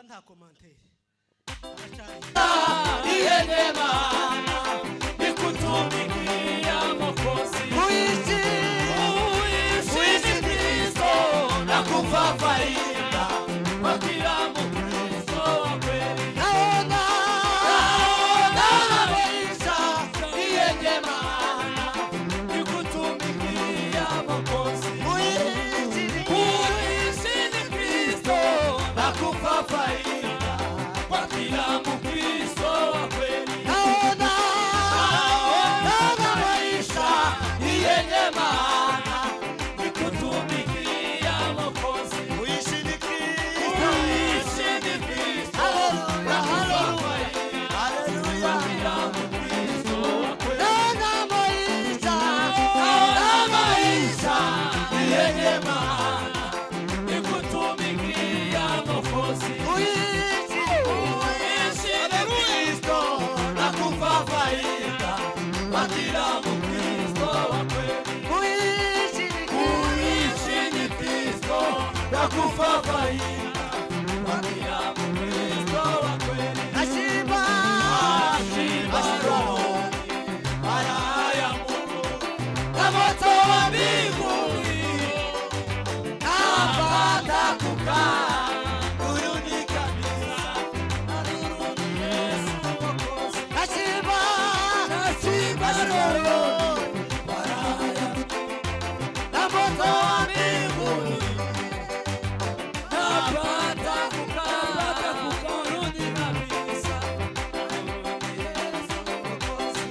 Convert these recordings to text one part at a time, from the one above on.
Nta commentaire, aracari. Yenye maana ni kutumikia Mwokozi. Kuishi. Kuishi ni Kristo na kufa faida kwa kila Mkristo wa kweli. Naona. Naona maisha yenye maana ni kutumikia Mwokozi. Kuishi ni Kuishi ni Kristo na kufa faida kwa kila Mkristo wa kweli. Naona. Naona maisha yenye maana ni kutumikia Mwokozi. Kuishi ni Kristo. Kuishi ni Kristo na kufa faida Haleluya. kwa kila Mkristo wa kweli. Naona maisha. Naona maisha yenye maana ni kutumikia Mwokozi. Kuishi. Kuishi ni Kristo na kufa faida kwa kila Mkristo wa kweli. Kuishi ni Kuishi ni Kristo na kufa faida kwa kila Mkristo wa kweli. Nashiba. Nashiba rohoni, raha ya Mungu na moto wa mbinguni, napata kukaa kurudi kabisa na nuruni Yesu Mwokozi. Nashiba. Nashiba rohoni, raha ya Mungu na moto wa mbinguni, napata kukaa kurudi kabisa na nuruni Yesu Mwokozi.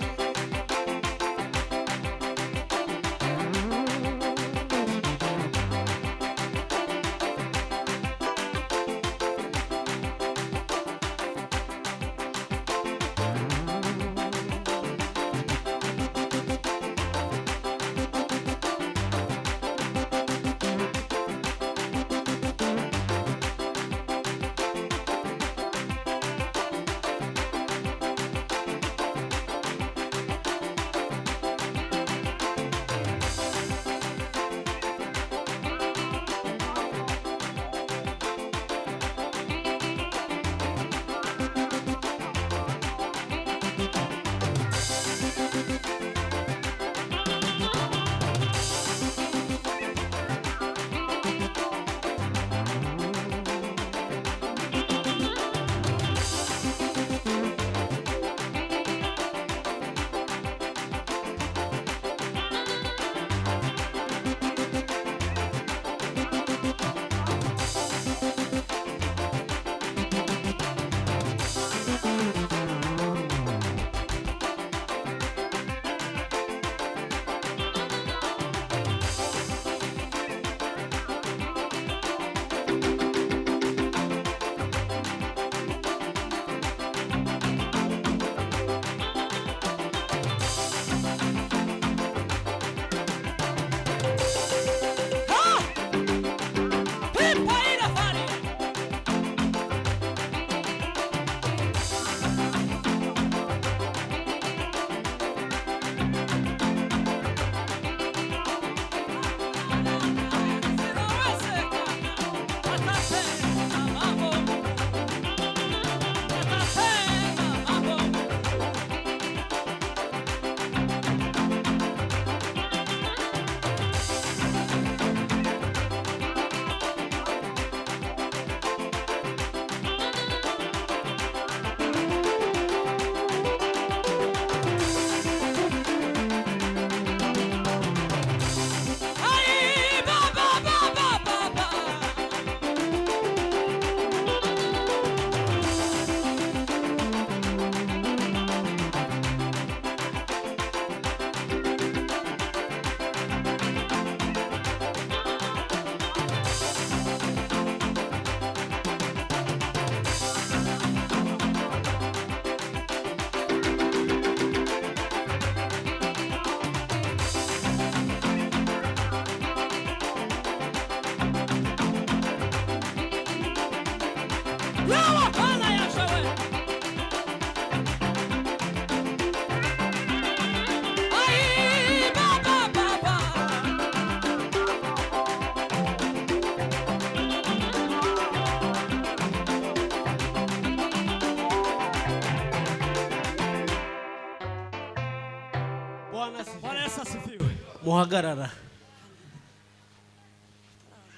Bwana asifiwe. Bwana Yesu asifiwe. Muhagarara,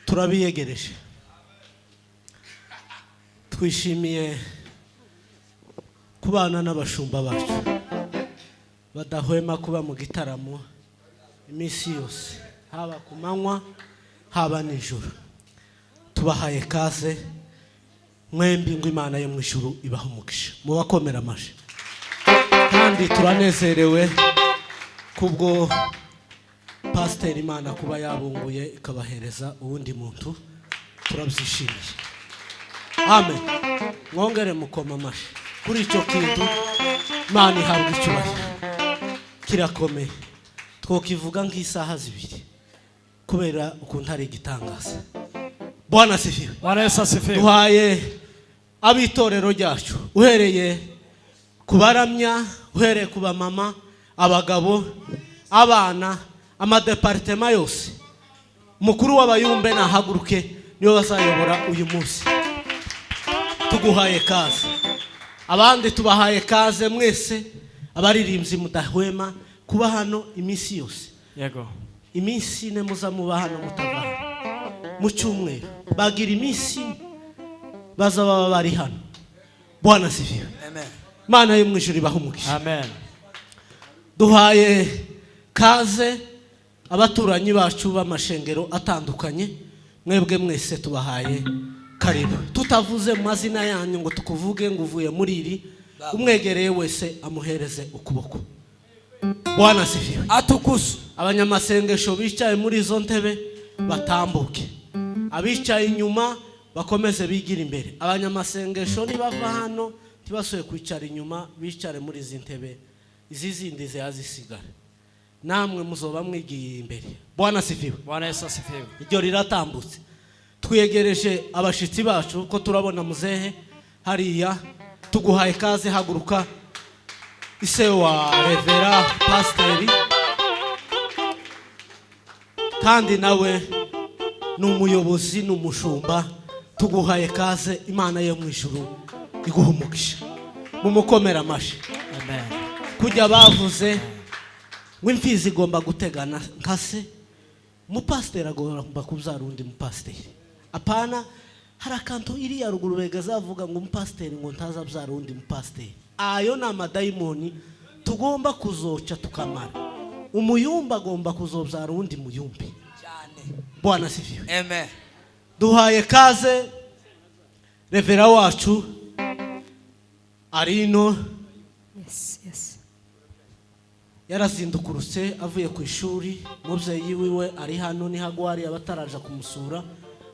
turabiyegereje, twishimiye kubana n'abashumba bacu badahwema kuba mu gitaramo iminsi yose, haba ku manywa, haba nijoro. Tubahaye kaze mwembi ngo Imana yo mu ijuru ibahe umugisha, mubakomera amashyi. Kandi turanezerewe kubwo pasiteri, Imana kuba yabunguye ikabahereza uwundi muntu, turabyishimiye. Amen. Mwongere mukoma amashyi kuri icyo kintu. Imana ihabwa icyubahiro, kirakomeye, twokivuga nk'isaha 2 kubera ukuntu ari igitangaza. Bwana asifiwe. Bwana Yesu asifiwe. Duhaye ab'itorero ryacu, uhereye ku baramya, uhereye ku bamama, abagabo, abana, amadeparitema yose. Umukuru w'abayumbe nahaguruke, niwe bazayobora uyu munsi. Tuguhaye kaze. Abandi tubahaye kaze mwese, abaririmbyi mudahwema kuba hano iminsi yose. Yego. Iminsi 4 muza muba hano, mutava hano mu cyumweru, bagira iminsi 4 baza baba bari hano. Bwana asifiwe. Amen. Imana yo mu ijuru ibahe umugisha. Amen. Duhaye kaze abaturanyi bacu b'amashengero atandukanye, mwebwe mwese tubahaye karibu, tutavuze mu mazina yanyu ngo tukuvuge ngo uvuye muri iri. Umwegereye wese amuhereze ukuboko. Bwana asifiwe. Atukuzwe. Abanyamasengesho bicaye muri izo ntebe batambuke, abicaye inyuma bakomeze bigire imbere. Abanyamasengesho nibava hano ntibasuye kwicara inyuma, bicare muri izi ntebe, izi zindi zihazisigara, namwe muzoba mwigiye imbere. Bwana asifiwe. Bwana Yesu asifiwe. Iryo riratambutse. Twegereje abashitsi bacu ko turabona muzehe hariya, tuguhaye kaze, haguruka, ise wa revera pasiteri, kandi nawe ni umuyobozi, ni umushumba. Tuguhaye kaze, Imana yo mu ijuru iguha umugisha. Mumukomera amashyi. Amen. Kujya bavuze ngo imfizi igomba gutegana nka se, umupasiteri agomba kubyara undi mupasiteri. Apana, hari akantu iriya ruguru begazavuga ngo umupasiteri ngo ntazabyara undi mupasiteri. Ayo ni amadayimoni tugomba kuzoca tukamara. Umuyumba agomba kuzobyara undi muyumbi. Cyane. Bwana asifiwe. Amen. Duhaye kaze revera wacu arino. Yes. Yarazindukurutse avuye ku ishuri. Umubyeyi wiwe ari hano nihagwari, abataraja kumusura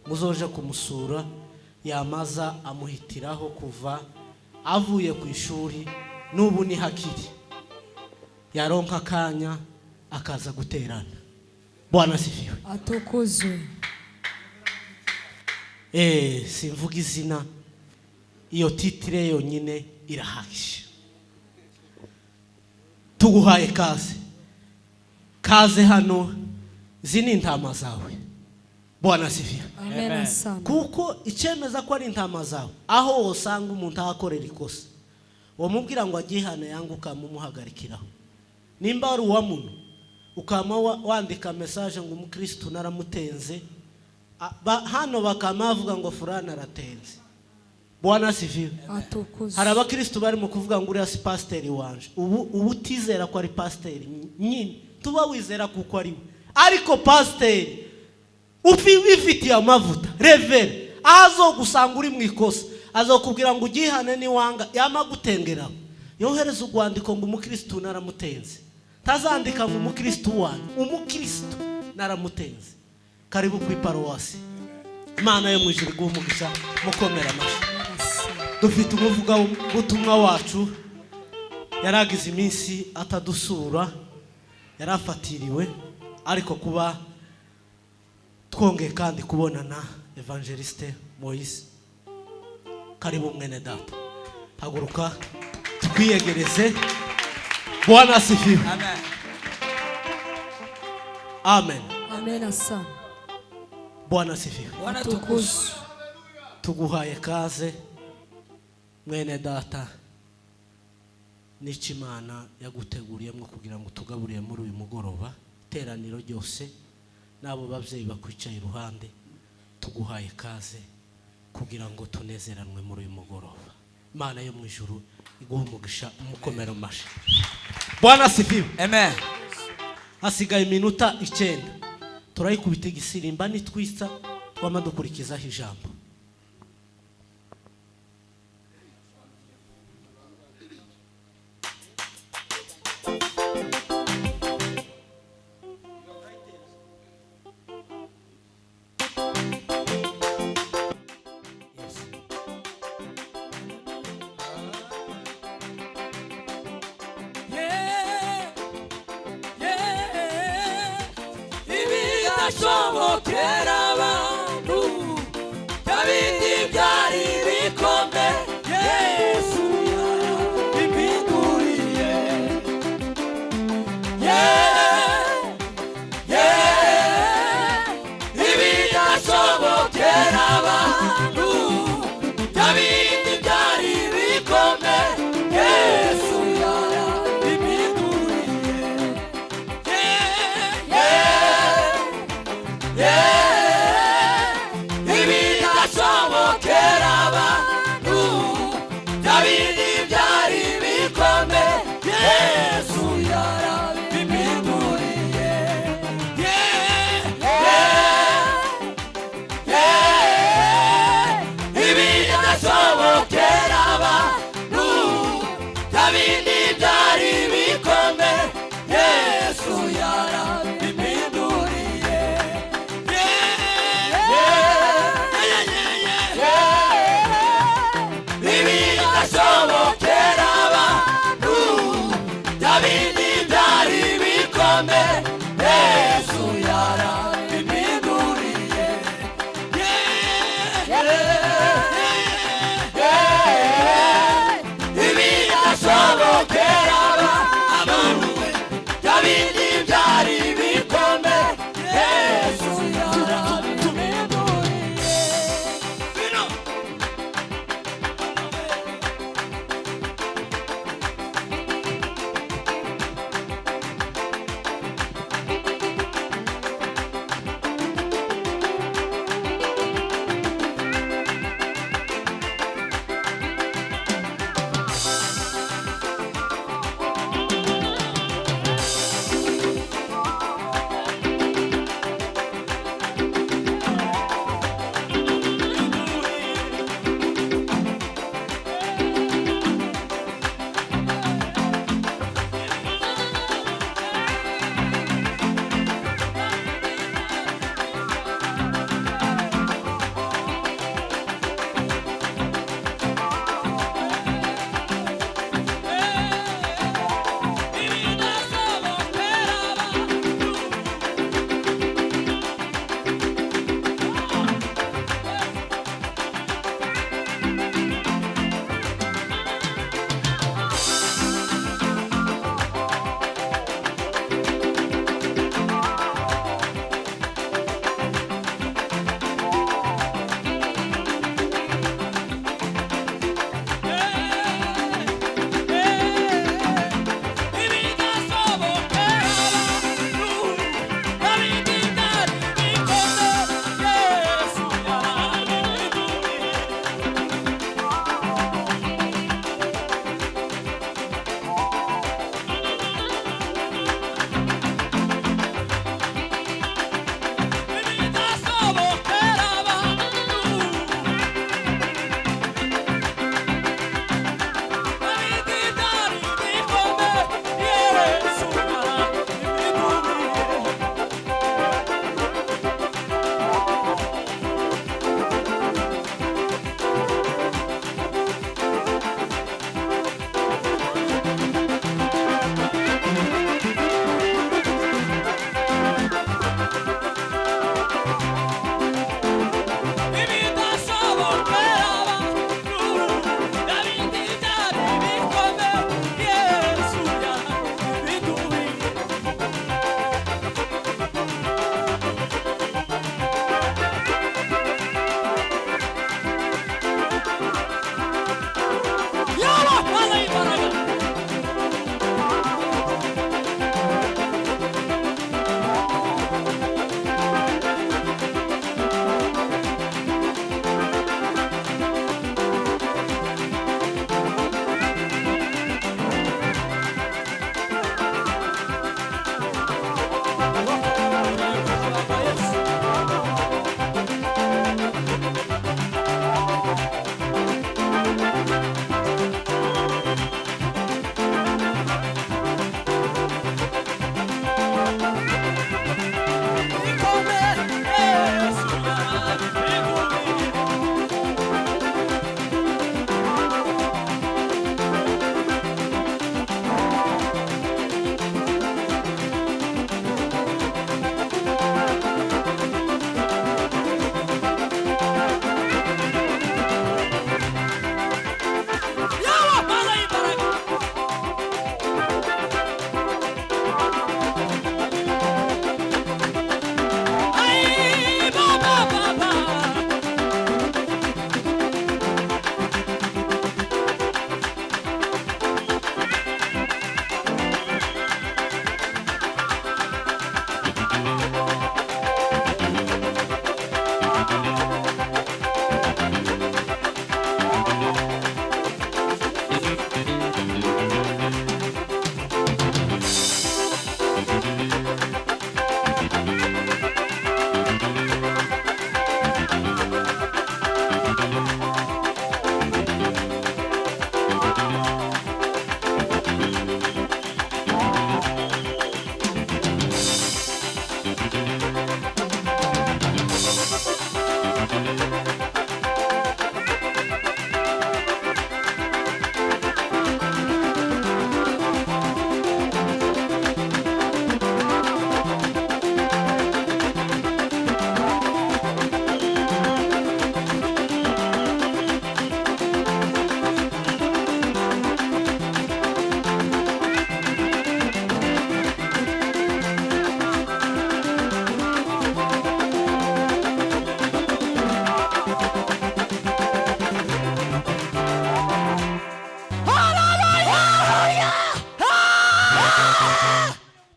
muzoje kumusura. Yamaza amuhitiraho kuva avuye ku ishuri, n'ubu ni hakiri yaronka akanya akaza guterana. Bwana asifiwe. Atukuzwe. Simvuga izina, iyo titre yonyine irahagije. Tuguhaye kaze, kaze hano, izi ni intama zawe. Bwana asifiwe. Amen. Amen. Sana. Kuko icyemeza ko ari intama zawe, aho usanga umuntu ahakorera ikosa, wamubwira ngo agihane yanga, ukamumuhagarikiraho. Nimba ari uwa muntu, ukama wandika message ngo umukristo naramutenze. Hano bakama bavuga ngo furana aratenze. Bwana asifiwe. Atukuzwe. Hari abakristo barimo kuvuga ngo uriya si pasiteri wanje. Ubu utizera ko ari pasiteri nyine, tuba wizera kuko ari we, ariko pasiteri wifitiye amavuta, revere, aho azogusanga uri mu ikosa azokubwira ngo ugihane, niwanga yama gutengeraho yohereza urwandiko ngo umukristo naramutenze. Tazandika ngo umukristo wanjye, umukristo naramutenze. Karibu ku iparuwasi, Imana yo mu ijuru iguhe umugisha. Mukomera amashyi. Dufite umuvugabutumwa wacu, yaragize iminsi atadusura, yarafatiriwe, ariko kuba twongeye kandi kubonana, Evangeliste Moise, karibu mwene data, haguruka twiyegereze. Bwana asifiwe. Amen. Amen. Amen sana. Bwana asifiwe. Bwana tukuzwe. Atukuzwe. Tuguhaye kaze mwene data. N'icyo Imana yaguteguriyemo kugira ngo tugaburire muri uyu mugoroba, iteraniro ryose n'abo babyeyi bakwicaye iruhande, tuguhaye ikaze kugira ngo tunezeranwe muri uyu mugoroba. Imana yo mu ijuru iguhe umugisha, umukomero mashyi. Bwana asifiwe. Amen. Hasigaye iminota 9, turayikubita igisirimba nitwitsa twama dukurikizaho ijambo. Ibidashobokera abantu byabindi byari bikomeye, Yesu yarabihinduriye. Ibidashobokera abantu byabindi byari bikomeye, Yesu yarabihinduriye. Ibidashobokera abantu byabindi byari bikomeye, Yesu yarabihinduriye. Ibidashobokera abantu byabindi byari bikomeye, Yesu yarabihinduriye. Ibidashobokera abantu byabindi byari bikomeye, Yesu yarabihinduriye. Ibidashobokera abantu byabindi byari bikomeye, Yesu yarabihinduriye.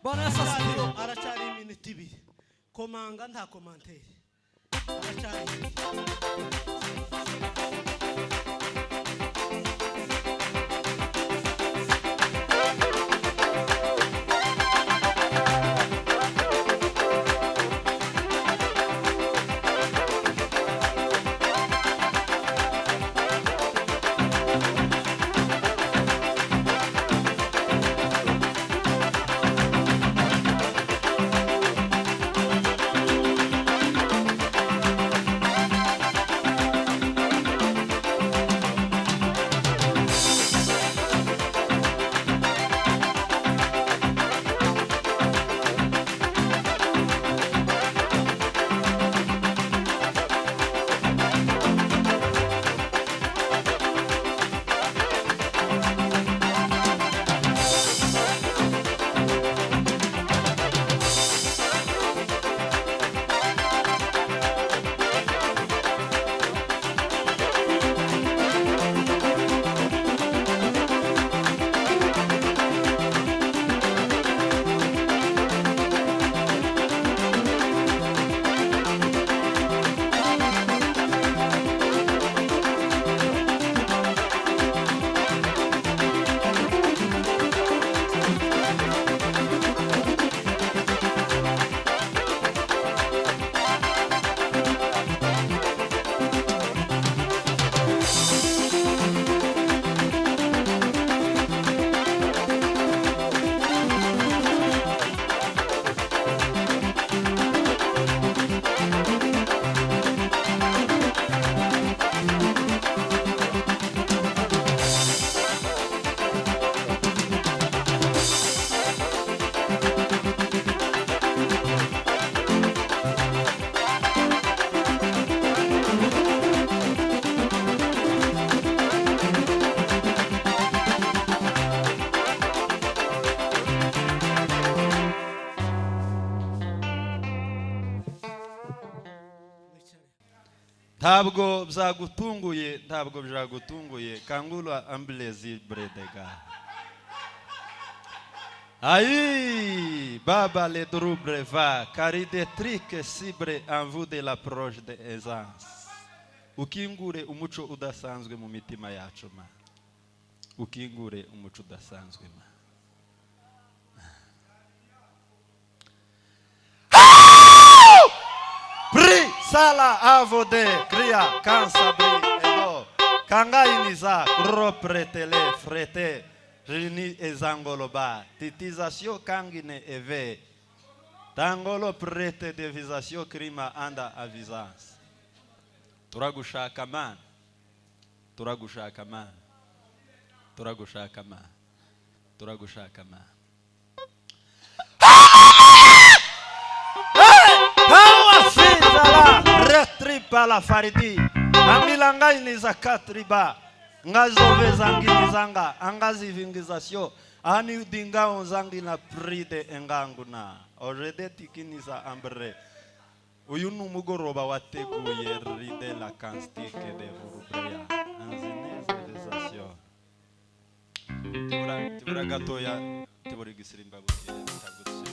Bwana Yesu asifiwe. Aracyari iminota 2. Komanga nta commentaire. Aracyari. Ntabwo byagutunguye, ntabwo byagutunguye. Kangura ambulezi bredega. Aïe, baba le trouble va, car des trucs cibre en vous de l'approche de aisance. Ukingure umuco udasanzwe mu mitima yacu ma. Ukingure umuco udasanzwe ma. Pri sala avode kria kansa bri edo kangainiza propretele frete rini ezangoloba titizasio kangine eve tangolo prete devisasio krima anda avisans. Turagushaka man, turagushaka man, turagushaka man, turagushaka man. Retripa la faridi amilanga iniza katriba ngazoveza ngizanga angazivingizasio ani dinga onzangi na pride enganguna orede tikiniza ambre. Uyu ni umugoroba wateguye ride la kanstike de vurubria anzinezezasio. Tibura tibura gatoya tibura gisirimba buke tagutse.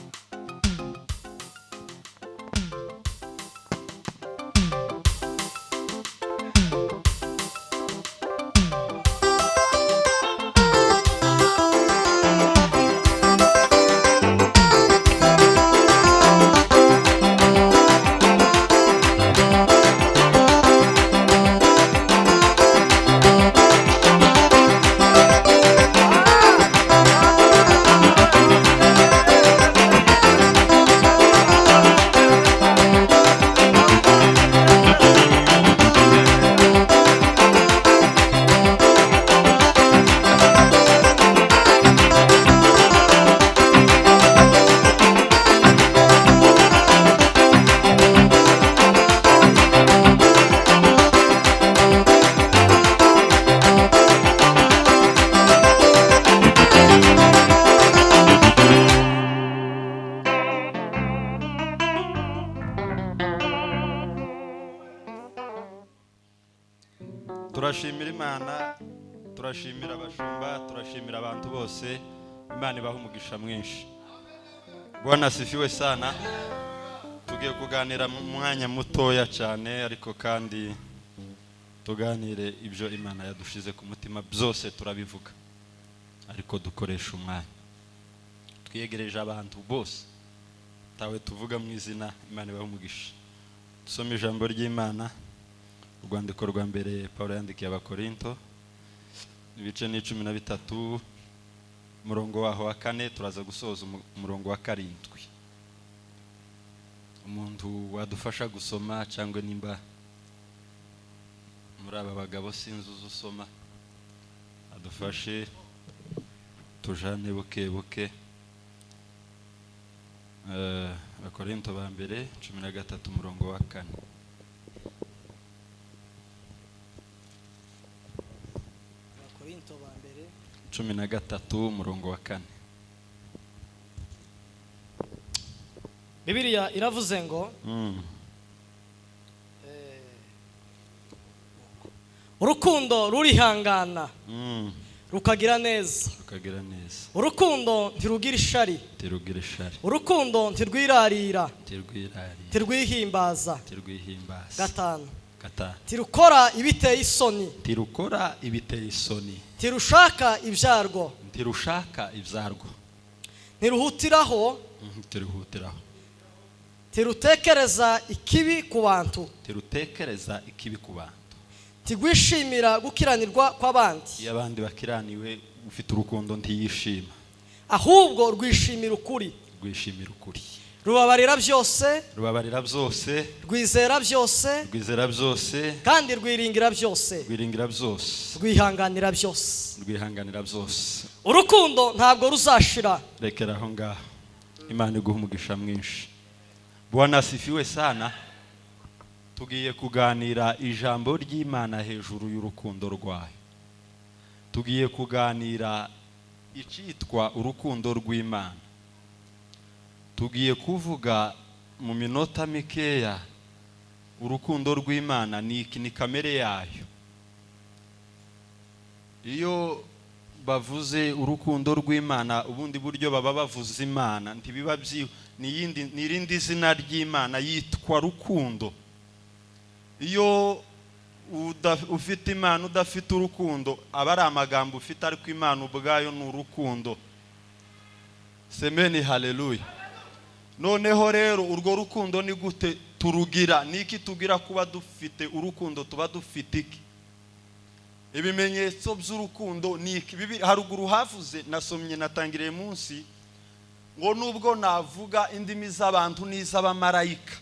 Turashimira Imana, turashimira abashumba, turashimira abantu bose Imana ibahe umugisha mwinshi. Bwana asifiwe sana. Tugiye kuganira mu mwanya mutoya cyane, ariko kandi tuganire ibyo Imana yadushize ku mutima byose turabivuga, ariko dukoresha umwanya. Twiyegereje abantu bose, tawe tuvuga mu izina. Imana ibahe umugisha. Dusome ijambo ry'Imana, urwandiko rwa mbere Pawulo yandikiye Abakorinto, ibice ni 13, umurongo waho wa 4, turaza gusoza umurongo wa 7. Umuntu wadufasha gusoma, cyangwa nimba muri aba bagabo sinzi uzi usoma, adufashe tujane buke buke. Abakorinto ba mbere 13 umurongo wa 4. Abakorinto ba mbere 13 umurongo wa 4. Bibiliya iravuze ngo urukundo rurihangana, rukagira neza, rukagira neza, urukundo ntirugira ishari, ntirugira ishari, urukundo ntirwirarira, ntirwirarira, ntirwihimbaza, ntirwihimbaza. 5, 5, ntirukora ibiteye isoni, ntirukora ibiteye isoni, ntirushaka ibyarwo, ntirushaka ibyarwo, ntiruhutiraho, ntiruhutiraho, ntirutekereza ikibi ku bantu, ntirutekereza ikibi ku bantu, ntirwishimira gukiranirwa kw'abandi, iyo abandi bakiraniwe ufite urukundo ntiyishima, ahubwo rwishimira ukuri, rwishimira ukuri, rubabarira byose, rubabarira byose, rwizera byose, rwizera byose, kandi rwiringira byose, rwiringira byose, rwihanganira byose, rwihanganira byose. Urukundo ntabwo ruzashira. Rekera aho ngaho. Imana iguhe umugisha mwinshi. Bwana asifiwe sana. Tugiye kuganira ijambo ry'Imana hejuru y'urukundo rwayo. Tugiye kuganira icyitwa urukundo rw'Imana. Tugiye kuvuga mu minota mikeya urukundo rw'Imana ni iki, ni kamere yayo. Iyo bavuze urukundo rw'Imana, ubundi buryo baba bavuze Imana, ntibiba ni irindi zina ry'Imana yitwa rukundo. Iyo ufite Imana udafite urukundo, aba ari amagambo ufite, ariko Imana ubwayo ni urukundo. Semeni haleluya. Noneho rero urwo rukundo ni gute turugira? Niki tugira kuba dufite urukundo? Tuba dufite iki? Ibimenyetso by'urukundo ni iki? Haruguru havuze, nasomye natangiriye munsi, ngo nubwo navuga indimi z'abantu n'iz'abamarayika,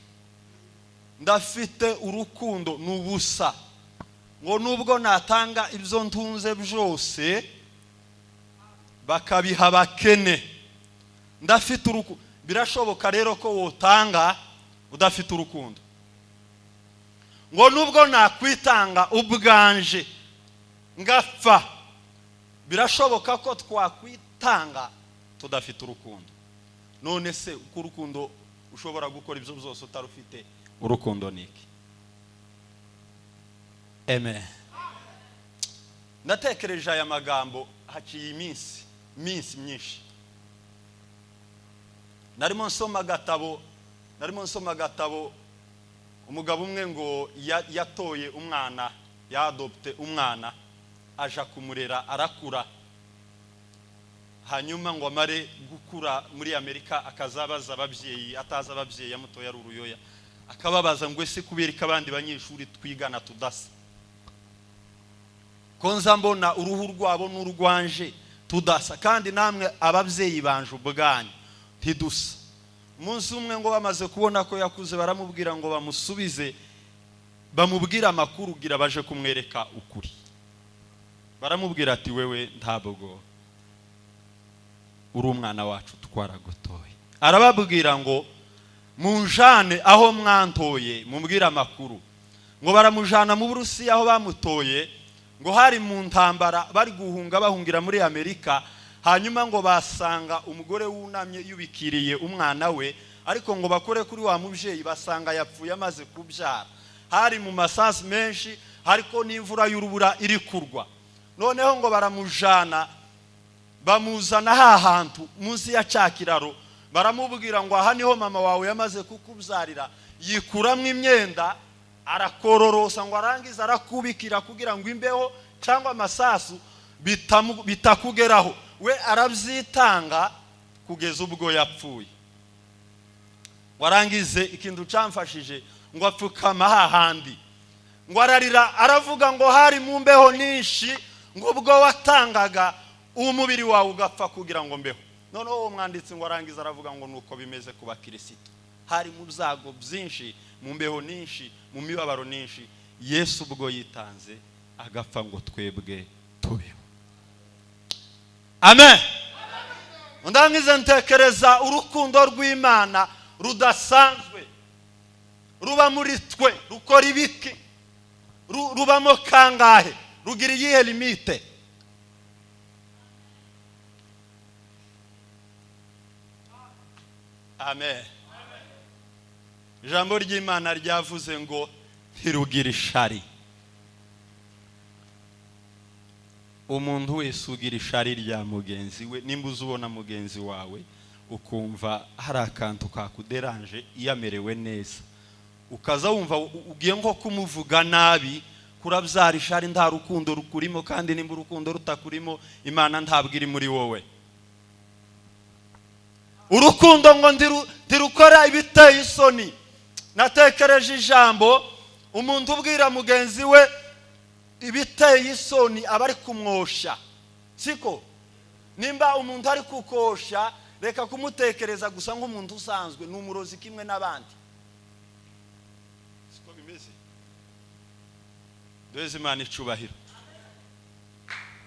ndafite urukundo n'ubusa. Ngo nubwo natanga ibyo ntunze byose bakabiha abakene, ndafite urukundo. Birashoboka rero ko wotanga udafite urukundo. Ngo nubwo nakwitanga ubwanje ngapfa, birashoboka ko twakwitanga tudafite urukundo. None se uko urukundo ushobora gukora ibyo byose utarufite, urukundo ni iki? Amen. Natekereje aya magambo haciye iminsi myinshi. Narimo nsoma agatabo, umugabo umwe ngo yatoye umwana, yadopte umwana, aja kumurera arakura. Hanyuma ngo amare gukura muri Amerika akazabaza ababyeyi, ataza ababyeyi yamutoye ari uruyoya, akababaza ngo ese kubera ko abandi banyeshuri twigana tudasa, ko nza mbona uruhu rwabo n'urwanje tudasa, kandi namwe ababyeyi banje ubwanyu ntidusa. Umunsi umwe ngo bamaze kubona ko yakuze, baramubwira ngo bamusubize, bamubwira amakuru gira baje kumwereka ukuri. Baramubwira ati wewe ntabwo uri umwana wacu, twaragutoye. Arababwira ngo munjane aho mwantoye, mubwire amakuru. Ngo baramujana mu Burusiya aho bamutoye, ngo hari mu ntambara bari guhunga bahungira muri Amerika. Hanyuma ngo basanga umugore wunamye yubikiriye umwana we, ariko ngo bakore kuri wa mubyeyi basanga yapfuye amaze kubyara. Hari mu masasu menshi, ariko n'imvura y'urubura iri kurwa. Noneho ngo baramujana, Bamuzana ha hantu munsi ya cya kiraro, baramubwira ngo aha niho mama wawe yamaze kukubyarira. Yikuramo imyenda arakororosa, ngo arangize arakubikira kugira ngo imbeho cyangwa amasasu bitakugeraho. We arabyitanga kugeza ubwo yapfuye. Warangize ikintu cyamfashije, ngo apfukama hahandi, ngo ararira, aravuga ngo hari mu mbeho nyinshi, ngo ubwo watangaga umubiri wawe ugapfa kugira ngo mbeho. Noneho uwo mwanditsi ngo arangize aravuga ngo nuko bimeze ku bakirisitu, hari mu byago byinshi, mu mbeho nyinshi, mu mibabaro nyinshi, Yesu ubwo yitanze agapfa ngo twebwe tubeho. Amen. Ndangize ntekereza urukundo rw'Imana rudasanzwe ruba muri twe, rukora ibiki, rubamo kangahe, rugira iyihe limite? Amen. Ijambo ry'Imana ryavuze ngo ntirugira ishari. Umuntu wese ugira ishari rya mugenzi we, nimba uzi ubona mugenzi wawe ukumva hari akantu kakuderanje iyo amerewe neza, ukaza wumva ugiye nko kumuvuga nabi, kurabyara ishari, nta rukundo rukurimo. Kandi nimba urukundo rutakurimo, Imana ntabwo iri muri wowe. Urukundo ngo ntirukora ibiteye isoni. Natekereje ijambo, umuntu ubwira mugenzi we ibiteye isoni aba ari kumwosha, siko? Nimba umuntu ari kukosha, reka kumutekereza gusa nk'umuntu usanzwe, ni umurozi kimwe n'abandi, siko bimeze? Duheze Imana icubahiro.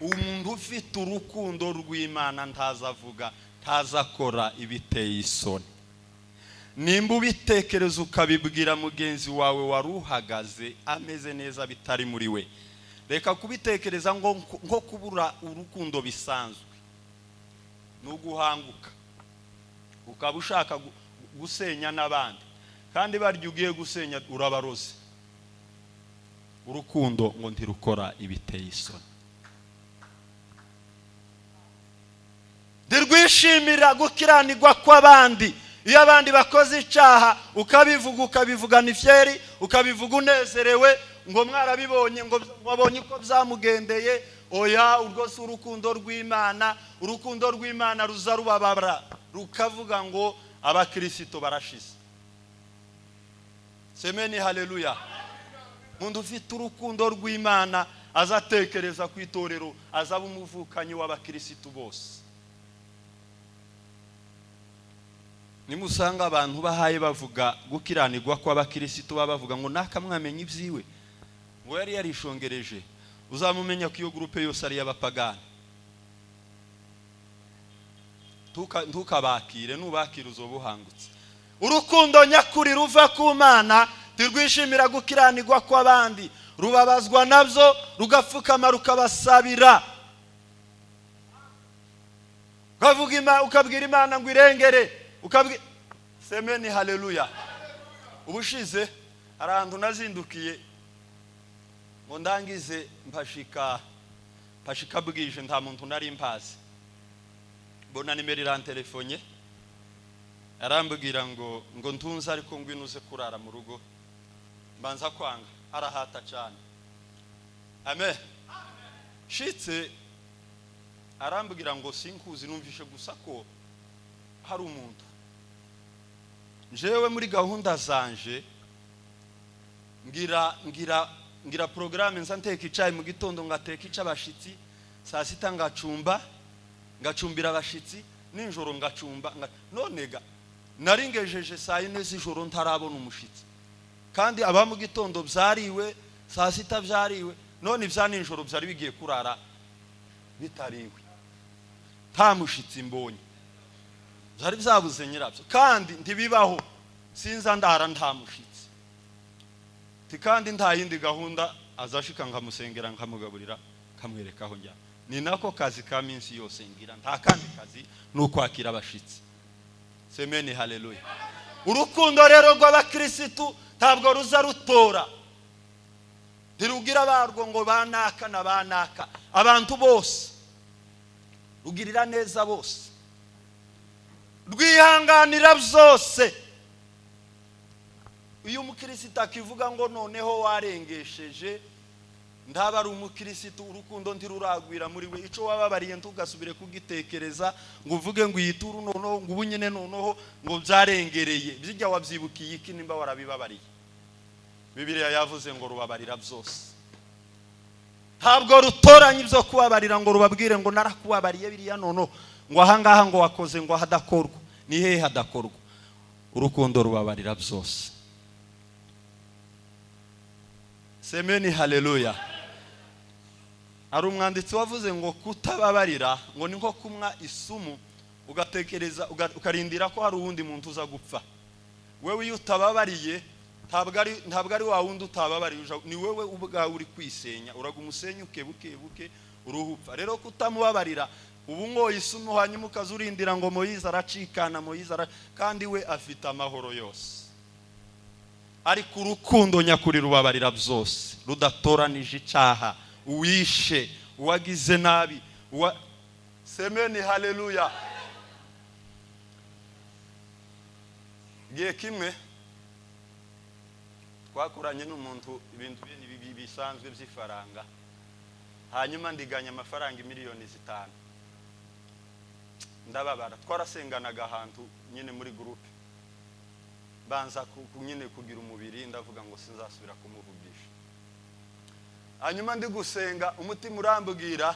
Umuntu ufite urukundo rw'Imana ntazavuga, ntazakora ibiteye isoni. Nimba ubitekereza ukabibwira mugenzi wawe wari uhagaze ameze neza bitari muri we, reka kubitekereza ngo nko kubura urukundo bisanzwe, ni uguhanguka ukaba ushaka gusenya n'abandi, kandi barya ugiye gusenya urabaroze. Urukundo ngo ntirukora ibiteye isoni, ntirwishimira gukiranirwa kw'abandi. Iyo abandi bakoze icyaha ukabivuga, ukabivugana ifyeri, ukabivuga unezerewe, ngo mwarabibonye, ngo wabonye uko byamugendeye, oya, urwo si urukundo rw'Imana. Urukundo rw'Imana ruza rubabara, rukavuga ngo abakirisito barashize. Semeni haleluya. Umuntu ufite urukundo rw'Imana azatekereza ku itorero, azaba umuvukanyi w'abakirisitu bose. Nimusanga abantu bahaye bavuga gukiranirwa kw'abakirisitu, baba bavuga ngo nakamwamenya ibyiwe, ngo yari yarishongereje, uzamumenya ko iyo groupe yose ari iy'abapagani. Ntukabakire, nubakire uzoba uhangutse. Urukundo nyakuri ruva ku Mana ntirwishimira gukiranirwa kw'abandi, rubabazwa nabyo, rugapfukama rukabasabira, ukabwira Imana ngo irengere, ukabwira semeni haleluya. Ubushize hari ahantu nazindukiye ngo ndangize mpashika bwije, nta muntu nari mpazi, mbona nimero irantelefone, arambwira ngo ntunze ariko ngwino uze kurara mu rugo. Mbanza kwanga, arahata cyane. Amen. Shitse arambwira ngo sinkuzi, numvishe gusa ko hari umuntu. Njewe muri gahunda zanje ngira programme, nza nteka icayi mu gitondo, ngateka icabashitsi, saa sita ngacumba, ngacumbira abashitsi, nijoro ngacumba. None ga naringejeje saa 4 z'ijoro ntarabona umushitsi, kandi aba mu gitondo byariwe, saa sita byariwe, none ibya nijoro byari bigiye kurara bitariwe, nta mushitsi mbonye, byari byabuze nyirabyo. Kandi ntibibaho, sinza ndara nta mushitsi, kandi nta yindi gahunda, azashika nkamusengera, nkamugaburira, nkamwereka aho njya. Ni nako kazi ka minsi yose ngira, nta kandi kazi, ni ukwakira abashitsi. Semeni haleluya. Urukundo rero rw'abakirisitu ntabwo ruza rutora, ntirugira abarwo ngo banaka na banaka, abantu bose. Rugirira neza bose, rwihanganira byose. Iyo umukristo akivuga ngo noneho warengesheje, ntaba ari umukristo. Urukundo ntiruragwira muri we. Icyo wababariye ntugasubire kugitekereza ngo uvuge ngo iyi turu noneho, ngo ubu nyine noneho ngo byarengereye. Bijya wabyibukiye iki nimba warabibabariye? Bibiliya yavuze ngo rubabarira byose. Ntabwo rutoranya ibyo kubabarira ngo rubabwire ngo narakubabariye biriya, noneho ngo ahangaha ngo wakoze ngo hadakorwa. Ni hehe hadakorwa? Urukundo rubabarira byose. Semeni haleluya. Hari umwanditsi wavuze ngo kutababarira ngo ni nko kumwa isumu, ugatekereza ukarindira ko hari uwundi muntu uza gupfa. Wewe iyo utababariye, ntabwo ari wa wundi utababariye, ni wewe ubwawe uri kwisenya. Uraga umusenyuke buke buke, uruhu upfa. Rero kutamubabarira, ubu nkoye isumu, hanyuma ukaza urindira ngo Moyize aracikana, Moyize kandi we afite amahoro yose. Ariko urukundo nyakuri rubabarira byose, rudatoranije icyaha, uwishe, uwagize nabi, uwa semeni haleluya. Igihe kimwe twakoranye n'umuntu ibintu bisanzwe by'ifaranga, hanyuma ndiganya amafaranga 5 miliyoni, ndababara. Twarasenganaga ahantu nyine muri groupe, banza nyine kugira umubiri, ndavuga ngo sinzasubira kumuvugisha. Hanyuma ndi gusenga, umutima urambwira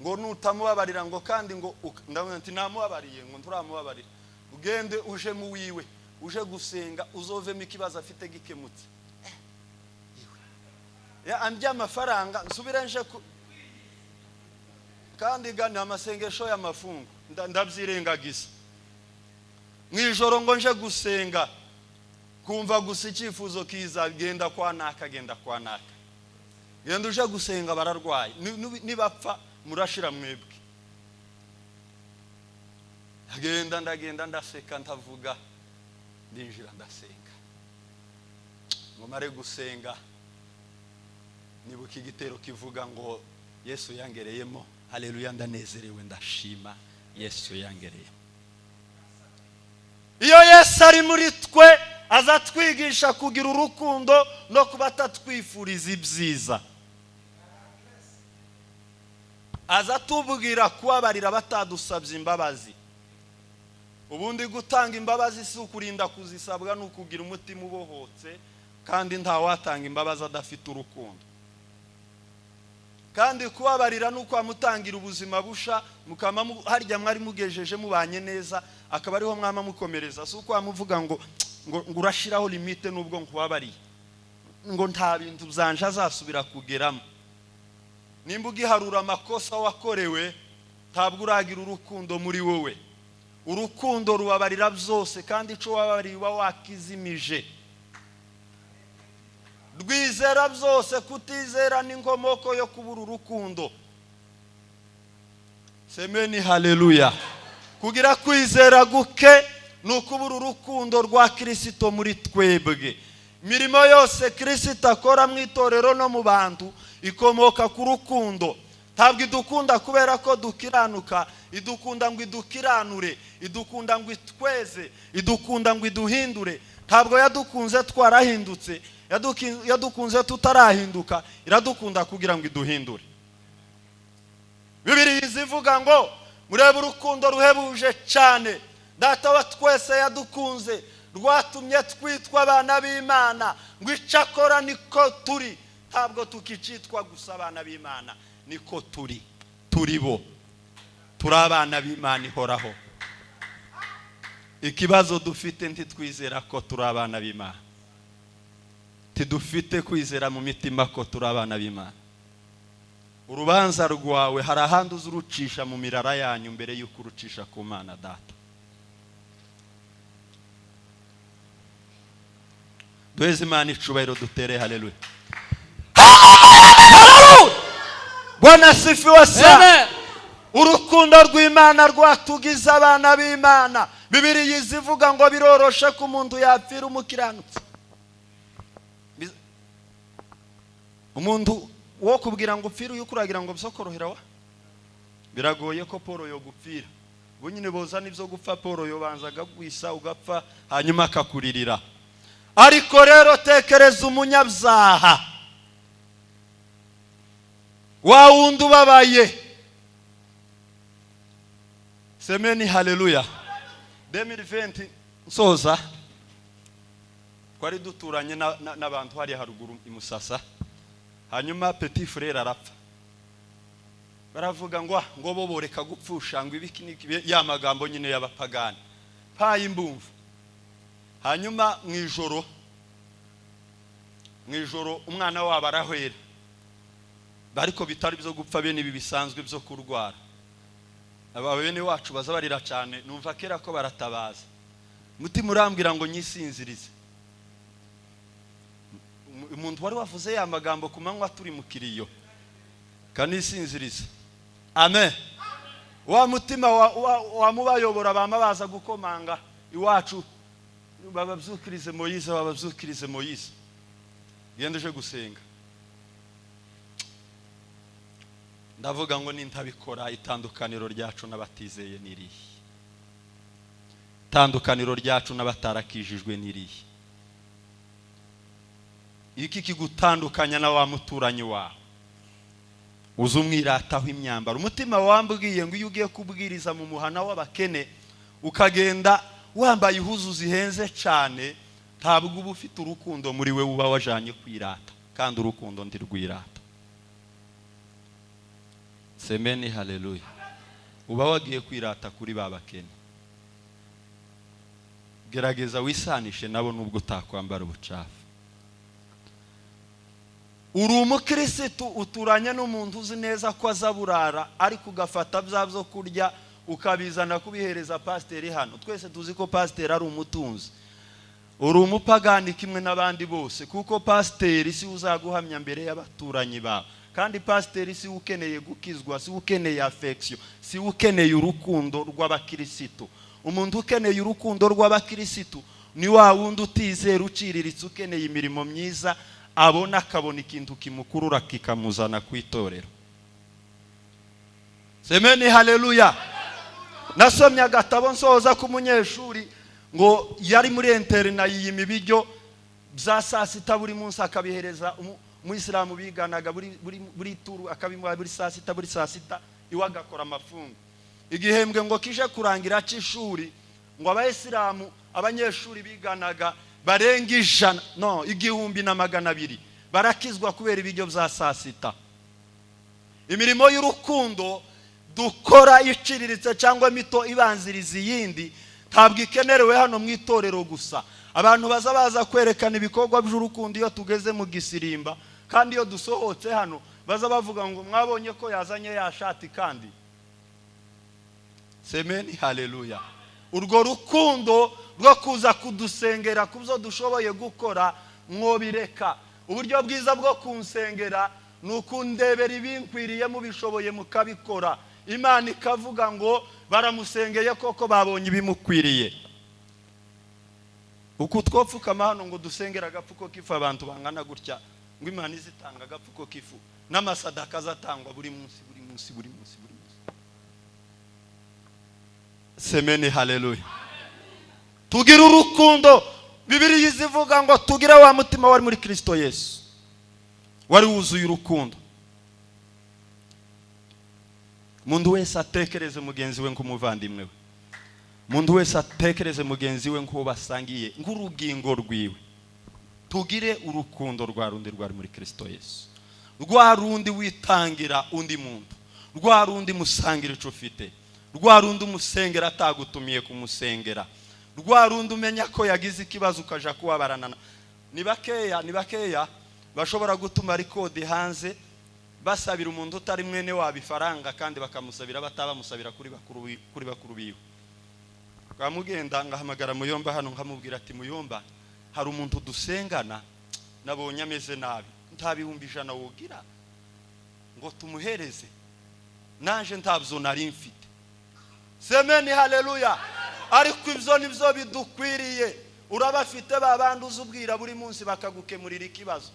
ngo nutamubabarira, ngo kandi ngo ndavuga nti namubabariye, ngo nturamubabarira, ugende uje mu wiwe, uje gusenga, uzovemo ikibazo afite gikemutse. Ya andya amafaranga nsubire nje ku kandi gana amasengesho y'amafungo, ndabyirengagiza. Mu ijoro ngo nje gusenga, kumva gusa icyifuzo kiza: genda kwa naka, genda kwa naka, genda uje gusenga, bararwaye. Nibapfa murashira mwebwe. Ndagenda, ndagenda, ndaseka, ndavuga, ndinjira, ndasenga. Ngo mare gusenga, nibuka igitero kivuga ngo Yesu yangereyemo. Haleluya, ndanezerewe, ndashima Yesu yangereyemo. Iyo Yesu ari muri twe, azatwigisha kugira urukundo no kuba atatwifuriza ibyiza. Azatubwira kubabarira batadusabye imbabazi. Ubundi gutanga imbabazi si ukurinda kuzisabwa, ni ukugira umutima ubohotse. Kandi ntawatanga imbabazi adafite urukundo. Kandi kubabarira ni ukwamutangira ubuzima busha, mukama harya mwari mugejeje mubanye neza, akaba ariho mwama mukomereza. Si ukwamuvuga ngo urashiraho limite, nubwo nkubabariye, ngo nta bintu byanje azasubira kugeramo. Nimba ugiharura amakosa wakorewe, ntabwo uragira urukundo muri wowe. Urukundo rubabarira byose, kandi ico wababariye uba wakizimije. Rwizera byose. Kutizera ni inkomoko yo kubura urukundo. Semeni haleluya. Kugira kwizera guke ni ukubura urukundo rwa Kirisito muri twebwe. Imirimo yose Kirisito akora mu itorero no mu bantu ikomoka ku rukundo. Ntabwo idukunda kubera ko dukiranuka, idukunda ngo idukiranure, idukunda ngo itweze, idukunda ngo iduhindure. Ntabwo yadukunze twarahindutse, yadukunze tutarahinduka, iradukunda kugira ngo iduhindure. Bibiliya izivuga ngo murebe urukundo ruhebuje cyane Data wa twese yadukunze, rwatumye twitwa abana b'Imana, ngo icakora niko turi. Ntabwo tukicitwa gusa abana b'Imana, niko turi, turi bo, turi abana b'Imana ihoraho. Ikibazo dufite, ntitwizera ko turi abana b'Imana. Tidufite kwizera mu mitima ko turi abana b'Imana. Urubanza rwawe hari ahandi uza urucisha mu mirara yanyu mbere y'uko urucisha ku Mana Data. Duheze Imana icubahiro, dutere haleluya. Bwana asifiwe sana. Amen. Urukundo rw'Imana rwatugize abana b'Imana. Bibiliya izivuga ngo biroroshe ko umuntu yapfira umukiranutsi. Umuntu wo kubwira ngo upfire uyu, kuragira ngo bisokorohera wa Biragoye ko Paul yogupfira. Bo nyine bozana ibyo gupfa, Paul yobanza agagwisa ugapfa, hanyuma akakuririra. Ariko rero tekereza umunyabyaha wa wundi ubabaye. Semeni haleluya. 2020 nsoza, twari duturanye n'abantu hariya haruguru i Musasa. Hanyuma petit frère arapfa, baravuga ngo: "Ah, ngo bo boreka gupfusha, ngo ibiki n'iki," ya magambo nyine y'abapagani paye imbumvu. Hanyuma mu ijoro umwana wabo arahwera, ariko bitari byo gupfa, bene ibi bisanzwe byo kurwara. Aba bene wacu baza barira cyane, numva kera ko baratabaza. Mutima urambwira ngo nyisinzirize. Umuntu wari wavuze ya magambo ku manywa turi mu kiriyo, kanisinzirize. Amen. Wa mutima wamubayobora, bama baza gukomanga iwacu: "Bababyukirize Moyize, bababyukirize Moyize." Genda uje gusenga. Ndavuga ngo nintabikora, itandukaniro ryacu n'abatizeye ni irihe? Itandukaniro ryacu n'abatarakijijwe ni irihe? Iki kigutandukanya na wa muturanyi wawe uza umwirataho imyambaro? Umutima wambwiye ngo iyo ugiye kubwiriza mu muhana w'abakene, ukagenda wambaye ihuzu zihenze cyane, ntabwo uba ufite urukundo muri we, uba wajanye kwirata, kandi urukundo ntirwirata. Semeni haleluya. Uba wagiye kwirata kuri ba bakene. Gerageza wisanishe nabo nubwo utakwambara ubucafu. Uri umukirisitu, uturanye n'umuntu uzi neza ko aza burara, ariko ugafata bya byo kurya ukabizana kubihereza pasiteri hano. Twese tuzi ko pasiteri ari umutunzi. Uri umupagani kimwe n'abandi bose, kuko pasiteri si we uzaguhamya mbere y'abaturanyi bawe, kandi pasiteri si we ukeneye gukizwa, si we ukeneye affection, si we ukeneye urukundo rw'abakirisitu. Umuntu ukeneye urukundo rw'abakirisitu ni wa wundi utizera, uciriritse, ukeneye imirimo myiza abona, akabona ikintu kimukurura kikamuzana ku itorero. Semeni haleluya. Nasomye agatabo nsoza k'umunyeshuri, ngo yari muri internat, yiyima ibiryo bya saa sita buri munsi, akabihereza umuyisilamu biganaga buri turu, akabimuha buri saa sita, buri saa sita iwe agakora amafungo. Igihembwe ngo kije kurangira cy'ishuri, ngo abayisilamu, abanyeshuri biganaga barenga 100, no 1200, barakizwa kubera ibiryo bya saa sita. Imirimo y'urukundo dukora iciriritse cyangwa mito ibanziriza iyindi ntabwo ikenerewe hano mu itorero gusa. Abantu baza baza kwerekana ibikorwa by'urukundo iyo tugeze mu gisirimba, kandi iyo dusohotse hano baza bavuga ngo: "Mwabonye ko yazanye ya shati." Kandi semeni haleluya. Urwo rukundo rwo kuza kudusengera ku byo dushoboye gukora mwobireka. Uburyo bwiza bwo kunsengera ni ukundebera ibinkwiriye, mubishoboye mukabikora, Imana ikavuga ngo: "Baramusengeye koko, babonye ibimukwiriye." Uku twopfukama hano ngo dusengere agapfuko k'ifu, abantu bangana gutya, ngo Imana izitanga agapfuko k'ifu n'amasadaka azatangwa buri munsi, buri munsi, buri munsi, buri munsi. Semeni haleluya. Tugire urukundo. Bibiliya izivuga ngo tugire wa mutima wari muri Kirisito Yesu, wari wuzuye urukundo. Umuntu wese atekereze mugenzi we nk'umuvandimwe we, umuntu wese atekereze mugenzi we nk'uwo basangiye, nk'urugingo rwiwe. Tugire urukundo rwa rundi rwari muri Kirisito Yesu, rwa rundi witangira undi muntu, rwa rundi musangira icyo ufite, rwa rundi umusengera atagutumiye kumusengera, rwa rundi umenya ko yagize ikibazo ukaja kubabarana. Ni bakeya, ni bakeya bashobora gutuma record hanze basabira umuntu utari mwene wabo ifaranga, kandi bakamusabira batabamusabira kuri bakuru biwe. Twamugenda ngahamagara Muyomba hano, nkamubwira ati: "Muyomba, hari umuntu dusengana nabonye ameze nabi, nta 100,000 wogira ngo tumuhereze?" Naje ntabyo nari mfite. Semeni haleluya. Ariko ibyo nibyo bidukwiriye. Urabafite ba bandi uzi ubwira buri munsi bakagukemurira ikibazo.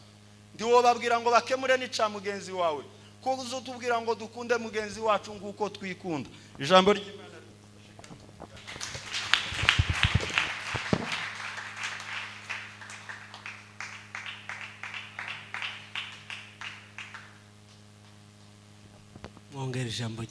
Ntiwobabwira ngo bakemure n'ica mugenzi wawe. Ko uzotubwira ngo dukunde mugenzi wacu nguko twikunda. Ijambo ry'Imana. Mwongere ijambo ry'Imana.